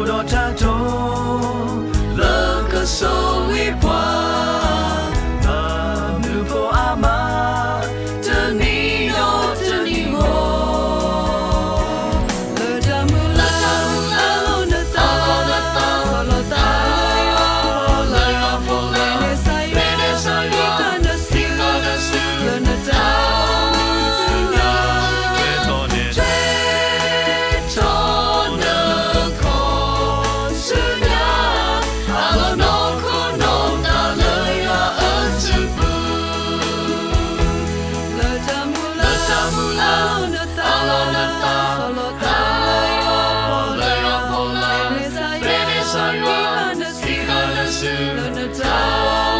ဒီးတၢ်တိၢ် လၢကဆိၣ်ဂ့ၤပှၤ ဘၣ်မနုၤဖိအါမး တနံၤဒီးတနံၤဂီၢ် လၢတၢ်မုၢ်လၢ် အလီၢ်နသး လီၤသးလၢယွၤ မ့ၢ်စၢ်ယွၤ သံဃာ်နစု လၢနတၢ်အိၣ်မူဆူညါ ဆၢထီၣ်နခီၣ်ဆူညါ အလီၢ်နီၢ်ခိနီၢ်သးလၢယွၤအစုပူၤ လၢတၢ်မုၢ်လၢ် အလီၢ်နသး လီၤသးလၢယွၤ မ့ၢ်စၢ်ယွၤ သံဃာ်နစု လၢနတၢ်